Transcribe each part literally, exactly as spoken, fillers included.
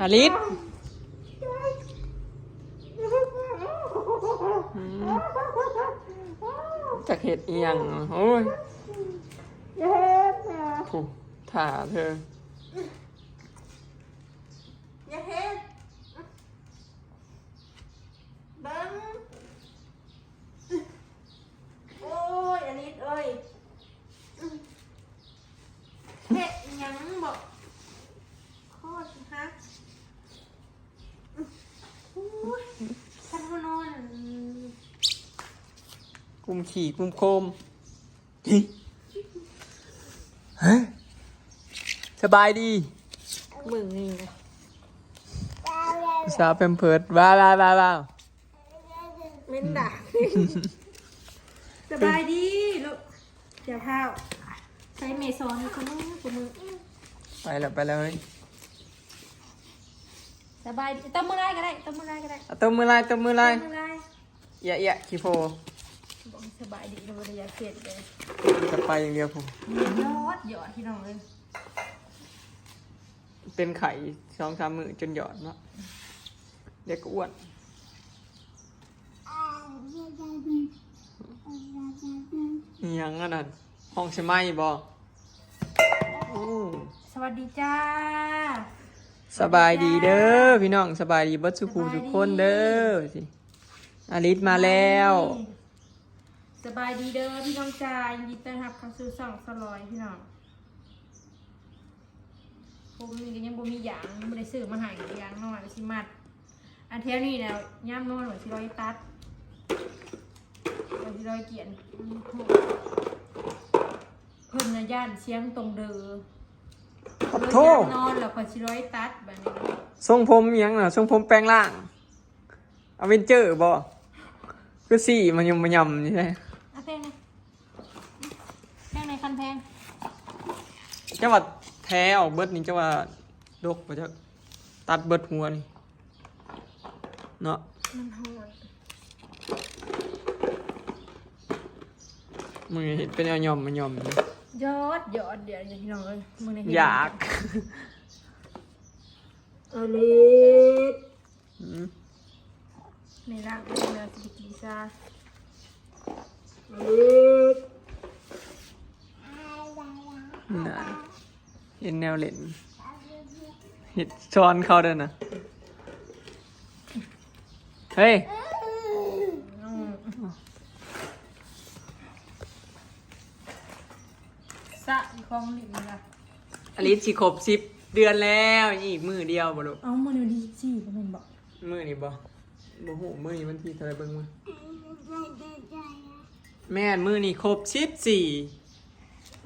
อลิส อืม จักเฮ็ดอีหยัง โอ้ย อย่าเฮ็ดนะ ผู้ถ่าเธอ อย่าเฮ็ด เบิ่ง โอ้ย อลิสเอ้ย เฮ็ดหยังบ่ ข้อสิหัก โอ้ย คันเฮานอน กุมขี้กุมโคม เฮ้ย สบายดี มึงนี่นะ สาวแพมเพิร์ส ว้าว ว้าว ว้าว ว้าว เหม็นด่า สบายดีลูก เดี๋ยวข้าว ใช้เมซอนนี่คุณมือคุณมือ ไปแล้ว ไปแล้วเฮ้ย สบายดี ตบมือไล่ก็ได้ ตบมือไล่ก็ได้ อ่ะ ตบมือไล่ ตบมือไล่ ตบมือไล่ เอียะเอียะขี้โพ บอกให้สบายดี เราบ่ได้อยากเฮ็ดเลย จะไปอย่างเดียวผม ยอด ยอดพี่น้องเอ้ย เป็นไข้สองสามมื้อจนหยอดเนาะ เดี๋ยวก็อ้วน อิหยังอันนั้น ห้องใช่ไหมบ่ อืม สวัสดีจ้า สบายดีเด้อพี่น้อง สบายดีเบิดสุขูสุขคนเด้อ สิ อลิสมาแล้ว สบายดีเด้อพี่น้องจ้า ยินดีต้อนรับเข้าสู่ช่องสลอยพี่น้อง ผมนี่ก็ยังบ่มียาง ยังบ่ได้ซื้อมาให้ ยางน้อยสิมัด อันแถวนี้นะ ยามนอนว่าสิลอยตัด ว่าสิลอยเกลียน เพิ่นน่ะย้านเสียงตรงเด้อ ขอโทษ ยามนอนแล้วข้อยสิลอยตัดบัดนี้ ทรงผมอิหยังน่ะ ทรงผมแปลงร่าง อเวนเจอร์บ่ คือสีมันยมมันยำนี่ใช่ อ่ะเพลงหนึ่ง เพลงในคันเพลง จังหวัดแท้ออกเบิดนี่ จังหวัดดกบ่ จะตัดเบิดหัวนี่ เนาะ มันโหด มึงเห็นเป็นเอายอมมายอมเลย ยอด ยอด เดี๋ยว เดี๋ยวพี่น้องเอ้ย มึงได้เห็น อยาก อลิส อืม ในร่างเป็นแนวสิกินซา อลิส น่ะ เห็นแนวเล่น เห็นซ้อนเขาเด้อนะ เฮ้ย อืม สะอีของหลินละ อลิสสิครบสิบเดือนแล้ว อีกมื้อเดียวบ่ลูก เอามื้อนี้วันที่สิบสี่บ่แม่นบ่ มื้อนี้บ่ บ่ฮู้ มื้อนี้วันที่เท่าไหร่ เบิ่งมา แม่น มื้อนี้ครบสิบสี่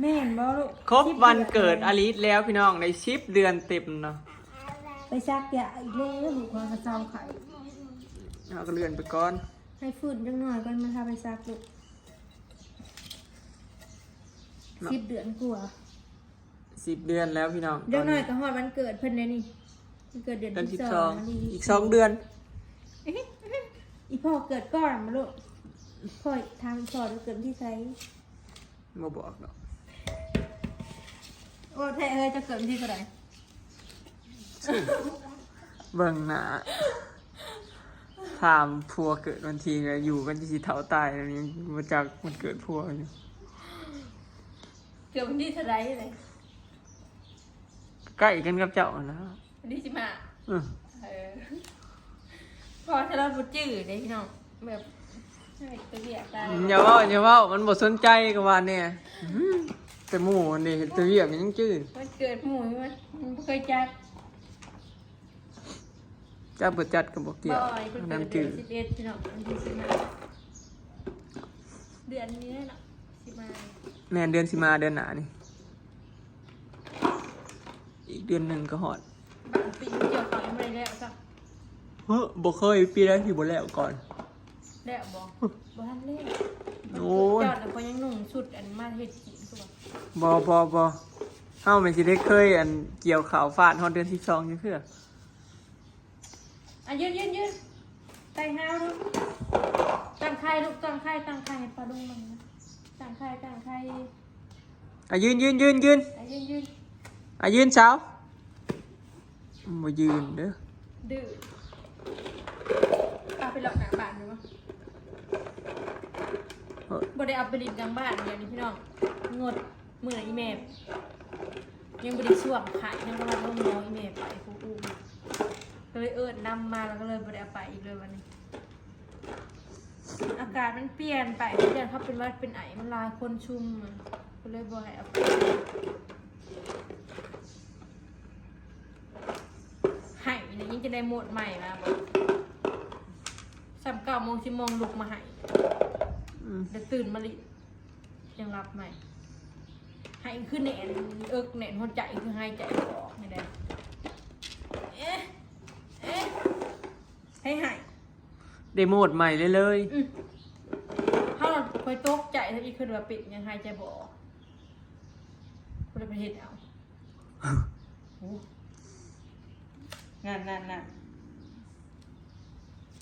แม่นบ่ลูก ครบวันเกิดอลิสแล้วพี่น้อง ได้สิบเดือนเต็มเนาะ ไปซักยาอีกแล้ว ลูกว่ากระเซาไข่ เอาก็เลื่อนไปก่อน ให้ฟื้นจังหน่อยก่อน มาพาไปซักลูก เนาะ สิบเดือนกว่า สิบเดือนแล้วพี่น้อง เดี๋ยวหน่อยก็ฮอดวันเกิดเพิ่นแล้วนี่ วันเกิดเดือน เดือน สิบสอง สิบสอง นี่ อีกสองเดือน อีพ่อเกิดก่อนมาลูก พ่อถามอีพ่อดูเกิดที่ไส บ่บอกดอก โอ้ แท้เอ้ย จะเกิดวันที่เท่าไหร่ เบิ่งหน้า ถามผัวเกิดวันที่ใด อยู่กันจนสิเฒ่าตายแล้วยังบ่จักวันเกิดผัวอยู่ เกิดวันที่เท่าไหร่เลย ใกล้กันกับเจ้าหั่นนะ วันที่สิบห้า อืม เออ เพราะว่าถ้าเราบ่จื้อเด้พี่น้อง แบบ เฮ็ดแต่เวียกตาย อย่าเว้า อย่าเว้า มันบ่สนใจก็ว่าแน่ อื้อหือ แต่หมู่นี่เฮ็ดแต่เวียกมันยังจื้อ วันเกิดหมู่มัน มันบ่เคยจัด จัดบ่จัดก็บ่เกี่ยว บ่ อันนั้นจื้อ เพิ่นเกิดเดือนสิบเอ็ดพี่น้อง วันที่สิบห้า เดือนนี้เนาะ สิมา แม่น เดือนสิมา เดือนหน้านี่ อีกเดือนหนึ่งก็ฮอด บางปีเกี่ยวเขายังบ่ได้แล้วซ้ำ เฮ้อ บ่เคย ปีใดที่บ่แล้วก่อน แล้วบ่ บ่ทันแล้ว โอ้ย เจ้าน่ะเขายังนุ่งชุดอันมาเฮ็ดกินคือบ่ บ่ บ่ บ่ เฮาแม่นสิได้เคยอันเกี่ยวข้าวฟาดฮอดเดือนสิบสองจักเทื่อ อ่ะ ยืน ยืน ยืน ตั้งหน้าดู ตั้งไข่ลูก ตั้งไข่ ตั้งไข่ให้ปลาดุกมันนะ ตั้งไข่ ตั้งไข่ อ่ะ ยืน ยืน ยืน ยืน อ่ะ ยืน ยืน อ่ะ ยืนสาว บ่ยืนเด้อ ดื้อเอาไปเลาะหน้าบ้านดูมั้ย เฮ้ย บ่ได้เอาไปเล่นกลางบ้านเดี๋ยวนี้พี่น้อง งด มื้อนี้อีแม่ยังบ่ได้ซ่วมไข่ยังบ่ทันลงหมออีแม่ไปผู้อุ้ม ก็เลยเอิ้นนำมาแล้วก็เลยบ่ได้เอาไปอีกเลยวันนี้ อากาศมันเปลี่ยนไปเปลี่ยนเขาเป็นหวัดเป็นไอมันหลายคนชุมอะก็เลยบ่ให้เอาไป ไห้นี่ยังจะได้โหมดใหม่มาบ่ สามเก้าโมงสิบโมงลุกมาไห้ อืม เดี๋ยวตื่นมาลิยังรับใหม่ไห้ขึ้นแน่นเอิกแน่นหัวใจคือหายใจบ่ออกนี่แหละเอ๊ะเอ๊ะให้ไห้ ได้โหมดใหม่เลยเลย อืมเขาคอยตกใจถ้าอีกคือว่าเป็นยังหายใจบ่ออกบ่ได้ไปเฮ็ดเอาโอ้นั่นนั่นนั่น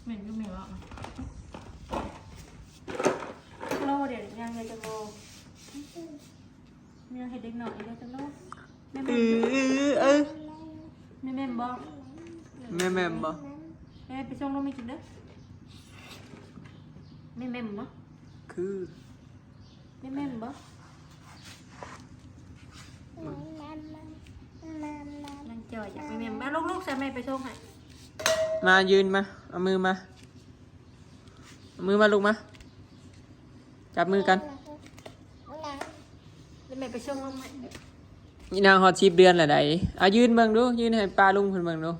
แม่นอยู่แม่นว่าโลเดี๋ยวยังไงจะโลแม่เฮ็ดเด็กน้อยอีกแล้วจะโลแม่ เอ แม่น อเออ แม่แม่นบ่ แม่แม่นบ่ แม่ไปส่งนมให้กินเด้อแม่แม่นบ่ คือ แม่แม่นบ่ นางจอยอยากไปแม่มาลูกๆใส่แม่ไปส่งให้ มายืนมา เอามือมา เอามือมาลูกมา จับมือกัน แล้วแม่ไปส่งน้องใหม่ นี่นางฮอดสิบเดือนแล้วได๋ เอายืนเบิ่งดู ยืนให้ป้าลุงเพิ่นเบิ่งดู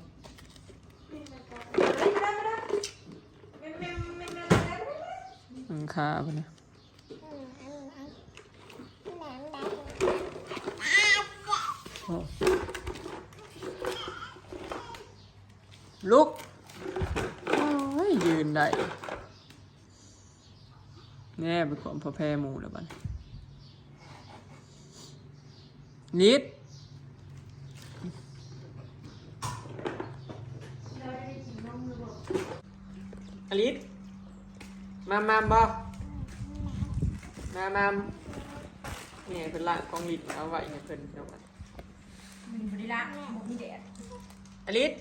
มันคาเพิ่นนะ ลุก โอ้ย ยืนได้ แน่ไปขวมพอแพ้หมู่แล้วบัดนี้ ลิศ อลิศ มามามบ่ มามาม นี่เพิ่นล้างของลิศเอาไว้ให้เพิ่นพี่น้อง มันบ่ได้ละบ่มีแดด อลิศ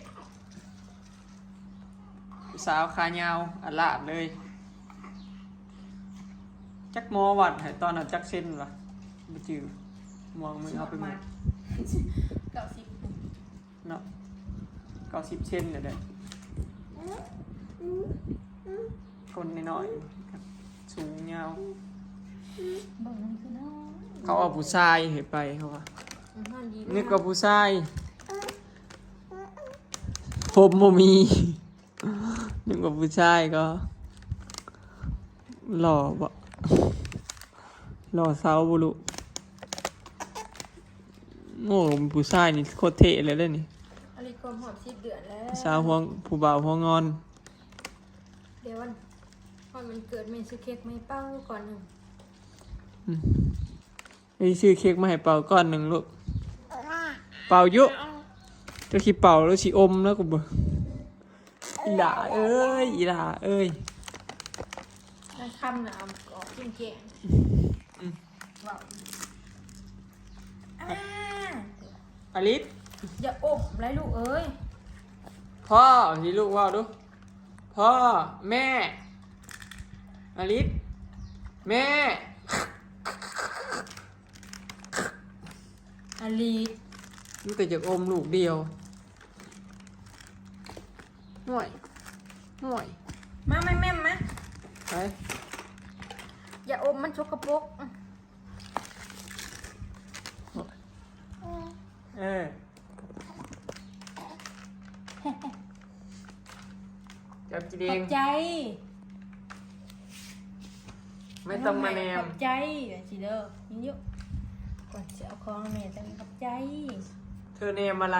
ผู้สาวขายาวอาลาดเลย จักหมอวัดให้ตอนนั้นจักเซนวะ บ่จื่อ หมอมือเอาไปหมด เก้าสิบ เนาะ เก้าสิบเซนเนี่ยเด้อ คนน้อยๆ สูงยาว เบิ่งมันคือน้อง เขาเอาผู้ชายให้ไปเขาว่า มันนอนดี นึกว่าผู้ชาย ผมบ่มี นึกว่าผู้ชายก็ หล่อบ่ หล่อเซาบ่ลูก โอ้ ผู้ชายนี่โคตรเท่เลยเด้อนี่ อลิศครบหอบสิบเดือนแล้ว สาวหัว ผู้บ่าวหัวงอน เดี๋ยววันวันมันเกิดแม่ซื้อเค้กมาให้เป่าก่อนหนึ่ง อืม นี่ซื้อเค้กมาให้เป่าก้อนหนึ่งลูก เป่าอยู่ จะสิเป่าแล้วสิอมแล้วกูบ่ อีหล่าเอ้ย อีหล่าเอ้ย แล้วคำน่ะเอาออกกินแกง อืม ว้าวอ่า อลิศ อย่าอมไรลูกเอ้ย พ่อ ที่ลูกว่าดู พ่อ แม่ อลิศ แม่ อลิศ มันก็อยากอมลูกเดียว ห่วย ห่วย มาแม่แม่มา ไป อย่าอมมันสกปรก เออ จับจีเด ของ บใจ ไม่ต้องมาแนม ขอบใจสิเด้อยิงยุก่อนจะเอาของแม่จังขอบใจ เธอแนมอะไร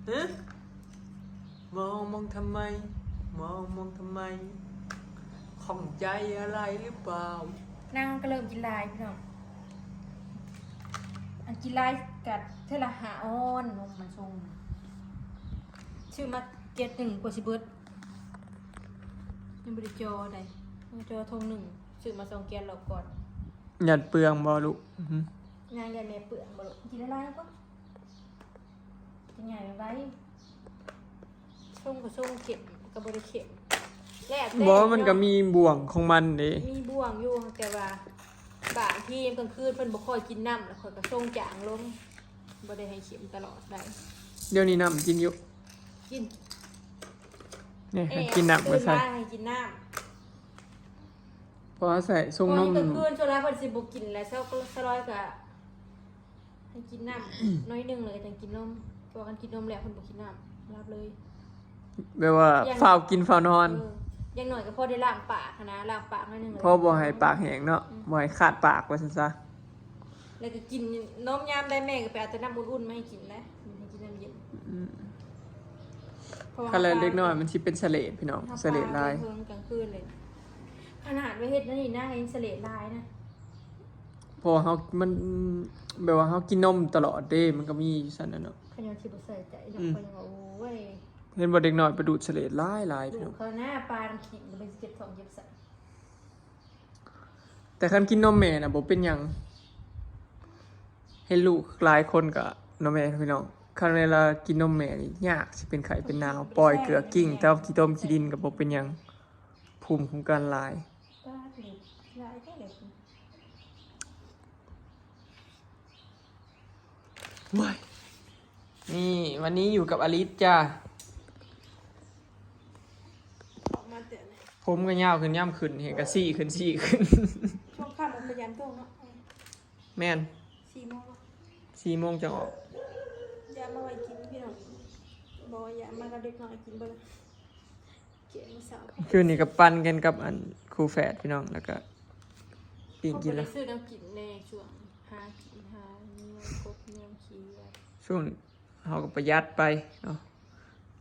ฮะมองมองทำไม มองมองทำไม ข้องใจอะไรหรือเปล่า นางก็เริ่มกินลายพี่น้อง อันกินลายกัดเทอละหาออนนมมาส่ง ซื้อมาเก็ดหนึ่งกว่าสิเบิด ยังบ่ได้จอใดยังจอทงหนึ่ง ซื้อมาสองแกนรอบก่อน หยัดเปลืองบ่ลูกอื้อหือ นางยายแม่เปลืองบ่ลูกกินละลายก่อน จะใหญ่ไป ชงก็ชงเข็มก็บ่ได้เข็ม แล้วแต่ บ่มันก็มีบ่วงของมันเด้ มีบ่วงอยู่ แต่ว่าบางทีกลางคืนเพิ่นบ่ค่อยกินน้ำแล้วข่อยก็ชงจางลง บ่ได้ให้เข็มตลอดได้ เดี๋ยวนี้น้ำกินอยู่ กิน เนี่ย เอ๊ะ กินน้ำ ตื่ ก็ น ใส่ มาให้กินน้ เพราะว่าใส่ ำ ส่งนม พอนี้กลางคืนช่วงแรกเพิ่นสิบ่กินแล้วเช้าก็สลอยก็ให้กินน้ำน้อยหนึงเลยก็จังกินนม เพราะว่าคันกินนมแล้วเพิ่นบ่กินน้ำหลับเลย แบบว่า อย่าง ฟ้าวกินฟ้าวนอน เอออย่างน้อยก็พอได้ล้างปากหั้นนะ ล้างปากหน่อยหนึง เพราะบ่ให้ปากแห้งเนาะ บ่ให้ขาดปากว่าซั่นซะ แล้วก็กินนมยามได้แม่ก็ไปเอาแต่น้ำอุ่นๆมาให้กินนะ ให้กินน้ำเย็น อืม เพราะว่า คันเล็กน้อยมันสิเป็นเสลดพี่น้อง เฮา เสลดลาย ปกเพิ่งกลางคืนเลย ขนาดว่าเฮ็ดนั่นนี่นะยังเสลดลายนะ เพราะว่าเฮามันแบบว่าเฮากินนมตลอดเด้ มันก็มีอยู่ซั่นน่ะเนาะ ขยอนสิบ่ใส่ใจเนาะ อืม ขยอนว่าโอ้ย เห็นบ่เด็กน้อยไปดูดเสลดหลายหลายพี่ ลู น้อก ง เขาหน้าปานกินก็เป็นสิเจ็บท้องเจ็บไส้ แต่คันกินนมแม่น่ะบ่เป็นหยัง เห็นลูกหลายคนก็เนาะแม่พี่น้อง คันเวลากินนมแม่นี่ยากสิเป็นไข้เป็นหนาว ปล่อยเกลือกิ้ง แต่ว่าขี้ต้มขี้ดินก็บ่เป็นหยัง ภูมิคุ้มกันหลาย ปาดเลยลายแค่ไหน ว้าย นี่วันนี้อยู่กับอลิสจ้า ออกมาแต่ไหน ผมก็ยาวขึ้นย่ำขึ้น เห็นก็สี่ขึ้นสี่ขึ้น ช่วงค่ำมันพยายามโต้งเนาะ แม่น สี่โมง สี่โมงจังออก ยามาไว้กินพี่น้อง บอกว่ายามากับเด็กน้อยกินเบิ่งเขียนเสา คืนนี้ก็ปั่นกันกับอันคู่แฝดพี่น้อง แล้วก็ปิ้งกินแล้ว เขาไปซื้อน้ำกินในช่วงหากินหาเงินครบเงินเคียด ช่วงเฮาก็ประหยัดไปเนาะ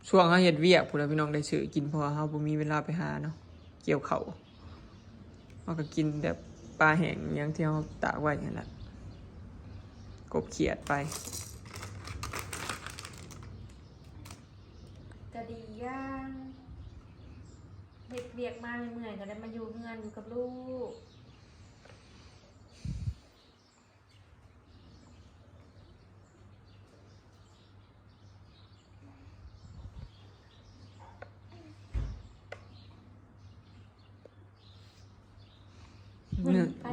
ช่วงเฮาเฮ็ดเวียกพู้นแหละพี่น้องได้ซื้อกิน เพราะว่าเฮาบ่มีเวลาไปหาเนาะ เกี่ยวข้าว เฮาก็กินแบบปลาแห้งอย่างที่เฮาตากไว้นั่นแหละ กบเขียดไป ก็ดีอย่างเฮ็ดเวียกมาเมื่อยๆก็ได้มาอยู่เฮือนอยู่กับลูก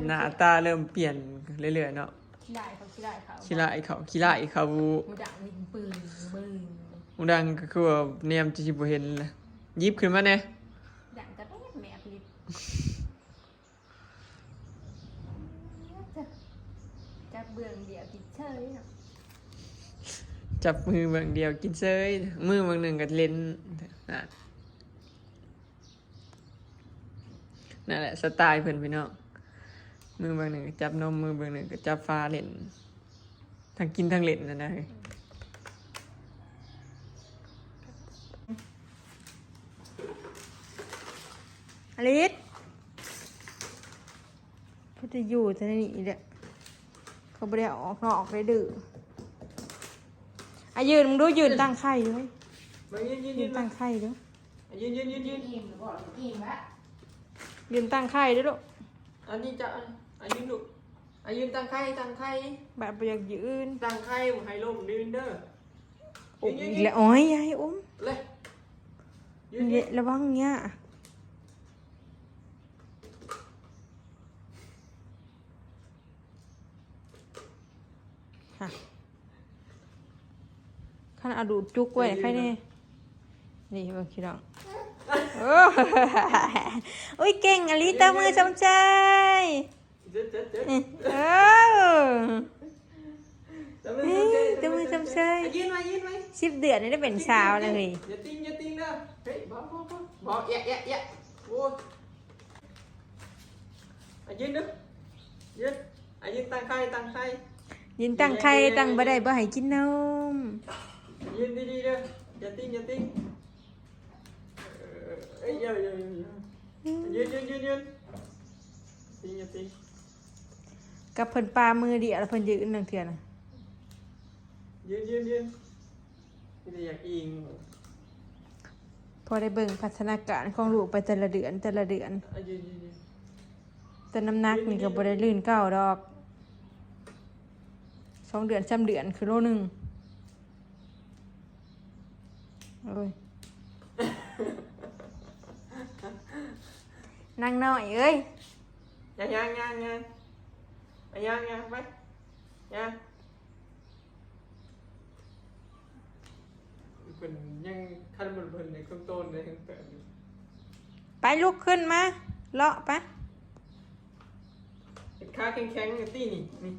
หน้าตาเริ่มเปลี่ยนเรื่อยๆเนาะ ขี้ร้ายเขาขี้ร้ายเขา ขี้ร้ายเขา ขี้ร้ายเขา หูดังวินปืนบึง หูดังก็คือว่าแนมจะสิบ่เห็นละ หยิบขึ้นมาแน่ ดังกระแทกแมบลิบจับเบื้องเดียวกินเฉยเนาะ จับมือเบื้องเดียวกินเซย มือเบื้องหนึ่งก็เล่น อ่ะ นั่นแหละสไตล์เพิ่นพี่น้อง มือเบื้องหนึ่งก็จับนม มือเบื้องหนึ่งก็จับฟ้าเล่น ทั้งกินทั้งเล่นนะนะ อลิส เพิ่นจะอยู่แต่ในนี้แหละ เขาบ่ได้เอาออกนอกเลยดื้อ อ่ะยืนมึงดู ยืนตั้งไข่อยู่เว้ย มายืนยืน ยื ยื น น ตั้งไข่ดู ยืนยืนยืนยืน อิ่มหรือเปล่าอิ่มละ ยืนตั้งไข่ด้วยลูก อันนี้จะอันยืนลูก อ่ะยืนตั้งไข่ตั้งไข่ แบบบ่อยากยืน ตั้งไข่บ่ให้ล้มยืนเด้อ อุ้มอีกแล้ว โอ้ยอย่าให้อุ้ม เลยยืน เย ยืน อะระวังเนี่ย ค่ะ คันเอาดูดจุกไว้ใครแน่ นี่เบิ่งพี่น้อง โอ้ อุ้ยเก่งอลิตบมือชมเชย เจ็ดเจ็ดเจ็ด เออ ตบมือ เฮ้ย ชมเชย ตบมือชมเชย อ่ะยืนมายืนมา สิบเดือนนี่ได้เป็นสาวแล้วเฮ้ย อย่าติ้งอย่าติ้งเด้อ เฮ้ยเบาเบาเบาเบาเอะเอะเอะโอ้ยอ่ะยืนเด้อยืนอ่ะยืนตั้งไข่ตั้งไข่ ยืนตั้งไข่ตั้งบ่ได้บ่ให้กินนม ยืนดีๆเด้ออย่าติ้งอย่าติ้งเออเอ้ยเดี๋ยวเดี๋ยวเดี๋ยวเดี๋ยวยืนยืนยืนยืนติ้งอย่าติ้ง กับเพิ่นปามือเดียวแล้วเพิ่นยืนนั่งเทื่อนะ ยืนยืนยืนนี่อยากอิง พอได้เบิ่งพัฒนาการของลูกไปแต่ละเดือนแต่ละเดือน อ่ะยืนยืนยืน แต่น้ำหนักนี่ก็บ่ได้ลื่นเก่าดอก สองเดือนสามเดือนคือโลหนึ่ง โอ้ย นางน้อยเอ้ย ย่างย่างย่างย่างย่างย่างไปย่างเพิ่นยังคันเพิ่นเพิ่นในเครื่องต้นในเครื่องเติมอยู่ ไปลุกขึ้นมา เลาะไป เป็นขาแข็งๆนี่ตี้นี่นี่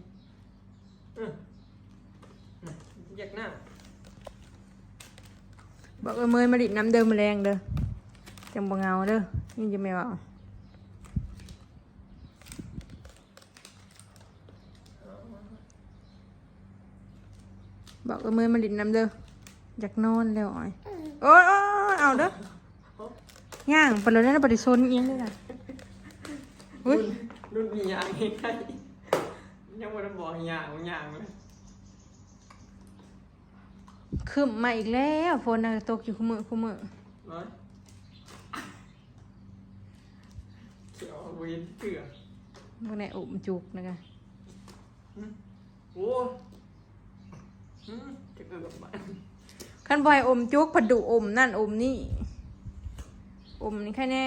เออน่ะอยากหน้า บอกเอ้ยเมยมาดิดน้ำเด้อมื้อแลงเด้อ จังบ่เหงาเด้อ นี่จะไม่ว่า บอกเอ้ยเมยมาดิดน้ำเด้อ อยากนอนแล้วอ้อย โอ้ยโอ้ยโอ้ยเอาเด้อย่างไปเลยนะ บ่ได้สนอิหยังเลยนะ อุ้ย รุ่นพี่ย่างให้ได้ยังบ่ได้บอกย่างย่างเลย ครึ้มมาอีกแล้ว ฝนน่ะตกอยู่คู่มื้อคู่มื้อ น้อยเขียวเว้นเถื่อ บ่ได้อมจุกนะคะ โอ้อืมจะเกิดกับบ้าน คันบ่ให้อมจุก ผัดดุอมนั่นอมนี่ อมนี่แค่แน่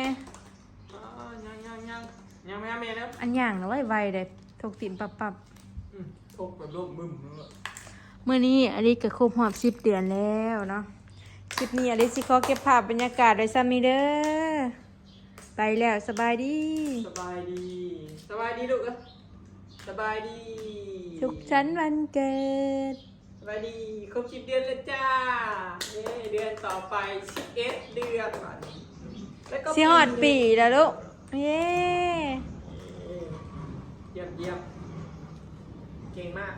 อ่ายังยังยังยังไม่ให้แม่แล้ว อันย่างนะไวๆเด้ ถกตีนปับๆ อืมถกแบบโลกมึมเลย มื้อนี้อลิสก็ครบฮอดสิบเดือนแล้วเนาะ คลิปนี้อลิสสิขอเก็บภาพบรรยากาศไว้ซ้ำนี้เด้อ ไปแล้ว สบายดี สบายดี สบายดีลูกเอ้ย สบายดี สุขสันต์วันเกิด สบายดี ครบสิบเดือนแล้วจ้า เย้ เดือนต่อไปสิบเอ็ดเดือนบัดนี้ แล้วก็ สิฮอดปีแล้วลูก เย้ เยี่ยมเยี่ยม เก่งมาก